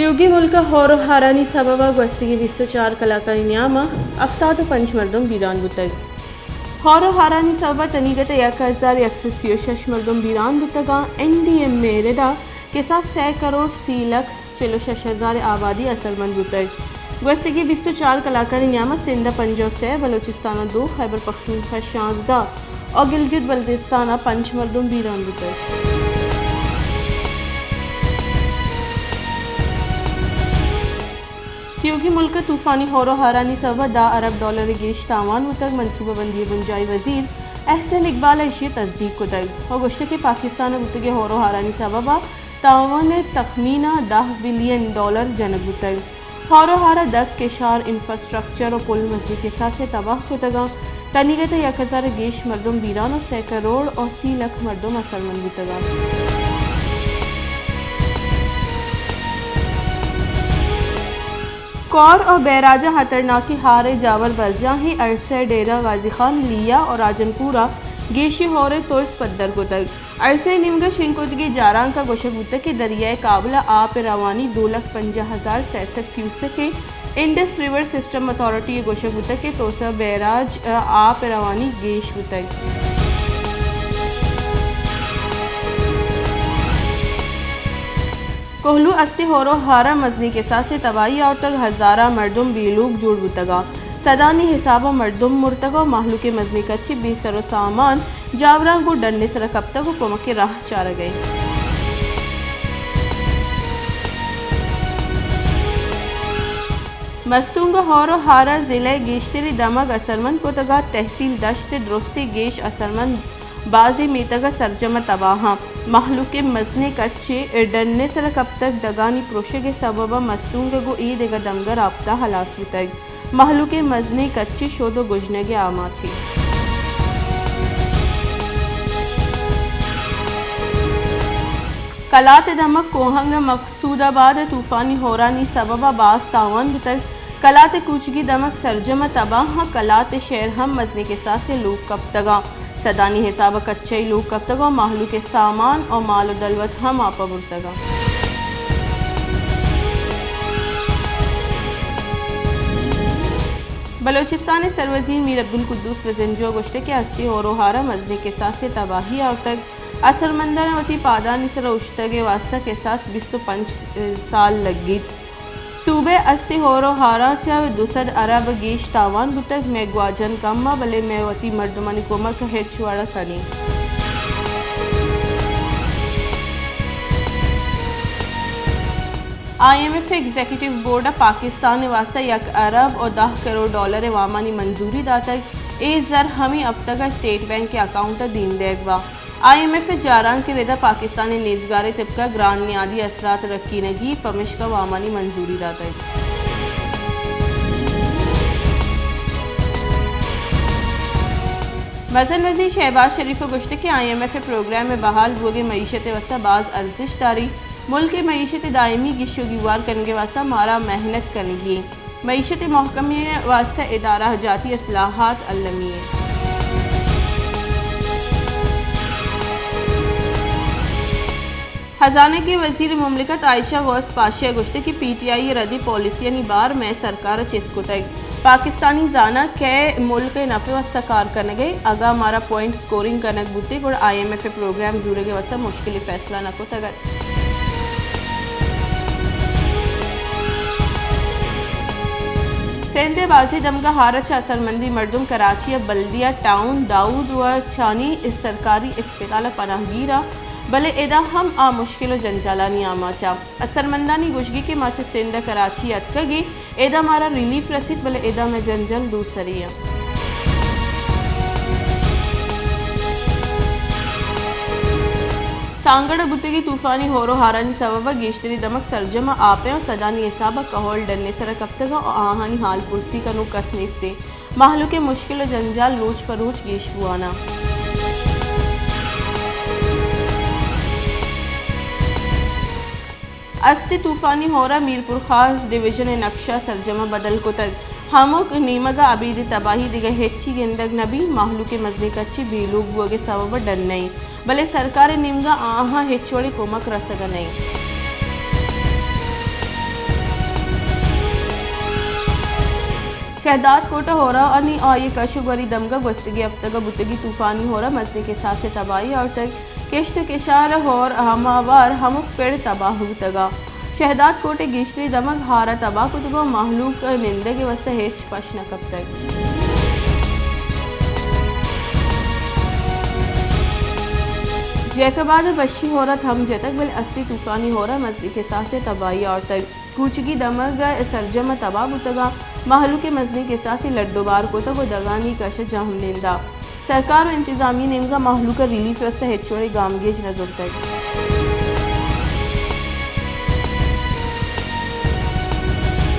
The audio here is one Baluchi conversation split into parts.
تیوگیں ملک ءَ ہور ءُ ہارانی سبب ءَ گوستگیں بیست ءُ چار کلاکانی نیام ءَ ہفتاد ءُ پنچ مردم بیران بوتگ۔ ہور ءُ ہارانی سبب ءَ تنیگت ءَ یک ہزار یک سد سی ءُ شش مردم بیران بوتگ ءُ این ڈی ایم اے ءِ ردا کساس سئے کروڑ سی لکھ چل ءُ شش ہزار آبادی اثرمند بوتگ۔ گوستگیں بیست ءُ چار کلاکانی نیام ءَ سندھ ءَ پنجاہ ءُ سئے، بلوچستان ءَ دو، خیبر پختونخوا ءَ شانزدہ ءُ گلگت بلتستان ءَ پنچ مردم بیران بوتگ۔ تیوگیں ملک ءَ طوفانی ہور ءُ ہارانی سبب ءَ دہ ارب ڈالر ءِ گیش تاوان بوتگ۔ منصوبہ بندی ءِ بنجاہی وزیر احسن اقبال ءَ ایشی ءِ تصدیق کتگ ءُ گوشتگ کہ پاکستان ءَ بوتگیں ہور ءُ ہارانی سبب ءَ تاوان ءِ تخمینہ دہ بلین ڈالر جنگ بوتگ۔ ہور ءُ ہار ءَ دگ، کشار، انفراسٹرکچر ءُ پل مزنیں کساس ءَ تباہ کتگ اَنت۔ تنیگت ءَ یک ہزار ءَ گیش مردم بیران ءُ سئے کروڑ ءُ سی لکھ مردم اثرمند بوتگ اَنت۔ کور ءُ بیراج ءَ ہترناکیں ہار ءِ جاور برجاہ ایں۔ ارسے، ڈیرہ غازی خان، لیا ءُ راجن پور ءَ گیشیں ہور ءِ ترس پدر کتگ۔ ارسے ءِ نیمگ ءَ شنگ کتگیں جارانک ءَ گوشگ بوتگ کہ دریائے کابل ءَ آپ ءِ روانی دو لکھ پنجاہ ہزار سئے سد کیوسک ایں۔ انڈس ریور سسٹم اتھارٹی ءَ گوشگ بوتگ کہ توسہ بیراج ءَ آپ ءِ روانی گیش بوتگ۔ کوہلو ءَ استیں ہور ءُ ہار ءَ مزنیں کساسے تباہی آورتگ، ہزاراں مردم بے لوگ جوڑ بوتگ اَنت۔ سدانی حساب ءَ مردم مرتگ ءُ مہلوک ءِ مزنیں کچے بے سر ءُ سامان جاوراں گوں ڈن ءِ سر ءَ کپتگ ءُ کمک ءِ راہ چارگ ءَ اِنت۔ مستونگ ءَ ہور ءُ ہار ءَ ضلع ءِ گیشتریں دمگ اثرمند کتگ اَنت۔ تحصیل دشت ءِ درستیں گیش اثرمند بازیں میتگ ءَ سرجم ءَ تباہ اَنت۔ مہلوک ءِ مزنیں کچے ڈن ءِ سر ءَ کپتگ، دگانی پروشگ ءِ سبب ءَ مستونگ ءَ گوں اے دگہ دمگ ءَ رابطہ ہلاس بوتگ۔ مہلوک ءِ مزنیں کچے شود ءُ گژنگ ءِ آماچ ایں۔ کلات ءِ دمگ کوہنگ ءِ مقصود آباد ءَ طوفانی ہورانی سبب ءَ باز تاوان بوتگ۔ کلات ءِ کوچگی دمگ سرجم ءَ تباہ اَنت۔ کلات ءِ شہر ہم مزنیں کساسے ءَ لوگ کپتگ اَنت۔ سدانی حساب ءَ کچہی لوگ کپتگ ءُ مہلوک ءِ سامان ءُ مال ءُ دلوت ہم آپ ءَ برتگ اَنت۔ بلوچستان ءِ سروزیر میر عبدالقدوس بزنجو ءَ گوشتگ کہ استیں ہور ءُ ہار ءَ مزنیں کساسے ءَ تباہی آورتگ۔ اثرمندان ءَ وتی پادانی سر ءَ اوشتگ ءِ واستہ کساس بیست ءُ پنچ سال لگیت۔ صوبہ ءَ استیں ہور ءُ ہاراں چہ دو سد ارب ءَ گیش تاوان بوتگ۔ مئے گواجن کم اَنت، بلے مئے وتی مردمانی کمک ءَ ہچ وڑ ءَ کن ایں۔ آئی ایم ایف ءِ ایگزیکٹو بورڈ ءَ پاکستان ءِ واستہ یک ارب ءُ دہ کروڑ ڈالر ءِ وامانی منظوری داتگ۔ اے زر ہمے ہفتگ ءَ اسٹیٹ بینک ءِ اکاؤنٹ ءَ دیم دئیگ بنت۔ آئی ایم ایف ءِ جارانک ءِ ردا پاکستان ءِ نیزگار ءِ تبک ءَ گران نیادی اثرات رکینگی، پمشکا وامانی منظوری داتگ۔ مزن وزیر شہباز شریف ءَ گوشتگ کہ آئی ایم ایف ءِ پروگرام ءِ بحال بوگ ءِ معیشت ءِ واستہ باز ارزشت داری، ملک ءِ معیشت ءِ دائمی گیش ءُ گیوار کنگ ءِ واستہ مارا محنت کنگی ایں۔ معیشت ءِ مھکمی ءِ واستہ ادارہ جاتی اصلاحات المی ایں۔ ہزانگ ءِ وزیر مملکت عائشہ غوث پاشا ءَ گوشتگ کہ پی ٹی آئی ءِ ردی پالیسیانی بار مئے سرکار ءَ چست کتگ۔ پاکستانی زاناں کئے ملک ءِ نپ ءِ واستہ کار کنگ ءَ، اگاں مارا پوائنٹ اسکورنگ کنگ بوتیں گڑا آئی ایم ایف ءِ پروگرام زورگ ءِ واستہ مشکلیں فیصلہ نہ کتگ ات۔ سندھ ءِ بازیں دمگاں ہار ءَ چہ اثرمندیں مردم کراچی ءِ بلدیہ ٹاؤن داؤد ءُ چانی سرکاری اسپتال ءَ پناہ گیر اَنت، بلے ادا ہم آ مشکل ءُ جنجالانی آماچ اَنت۔ اثرمندانی گوشگ اِنت کہ ما چہ سندھ ءَ کراچی ءَ اتکگ ایں، ادا مارا ریلیف رسیت، بلے ادا مئے جنجال دو سری اَنت۔ سانگڑ ءَ بوتگیں طوفانی ہور ءُ ہارانی سبب ءَ گیشتریں دمگ سرجم ءَ آپ ءَ اَنت، سدانی حساب ءَ کہول ڈن ءِ سر ءَ کپتگ اَنت ءُ آہانی ہال پرسی کنوک کس نیست اِنت۔ مہلوک ءِ مشکل ءُ جنجال روچ پہ روچ گیش بوان اَنت۔ استیں طوفانی ہور ءَ میرپورخاص ڈویژن ءِ نقشہ سرجم ءَ بدل کتگ۔ ہمک نیمگ ءَ ابیدی تباہی، دگہ ہچی گندگ نہ بیت۔ مہلوک ءِ مزنیں کچے بے لوگ بوگ ءِ سبب ءَ ڈن ءَ اِنت، بلے سرکار ءِ نیمگ ءَ آہاں ہچ وڑیں کمک رسگ ءَ نہ اِنت۔ شہداد کوٹ ءِ ہور ءَ نی آئی ءِ کش ءُ گوری دمگ ءَ گوستگیں ہفتگ ءَ بوتگیں طوفانی ہور ءَ مزنیں کساسے تباہی آورتگ۔ کشت ءُ کشار ءِ ہور ءَ ہماوار ہمک پڑ تباہ بوتگ ءُ شہداد کوٹ ءِ گیشتریں دمگ ہار ءَ تباہ کتگ ءُ مہلوک ءِ نندگ ءِ واستہ ہچ پش نہ کپتگ۔ جیکب آباد ءَ بشی ہور ءَ تھم جتگ، بلے استیں طوفانی ہور ءَ مزنیں کساسے تباہی آورتگ۔ کوچگی دمگ ءِ سرجم ءَ تباہ بوتگ ءُ مہلوک ءِ مزنیں کساسے لڈ ءُ بار کتگ ءُ دگانی کش ءَ جہم ننداں۔ سرکار ءُ انتظامیہ ءِ نیمگ ءَ مہلوک ءَ ریلیف ءِ واستہ ہچ وڑیں گامگیج نہ زرتگ۔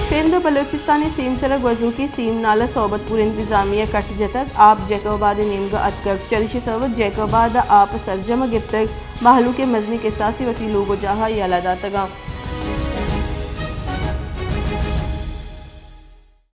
سندھ ءُ بلوچستان ءِ سیمسر ءَ گوزوکیں سیم نالہ صحبت پور انتظامیہ ءَ کٹ جتگ، آپ جیکب آباد ءِ نیمگ ءَ اتکگ، چریشی ءِ سبب ءَ جیکب آباد ءَ آپ سرجم ءَ گپتگ، مہلوک ءَ مزنیں کساسے وتی لوگ ءُ جاہ ءَ یلہ داتگ اَنت۔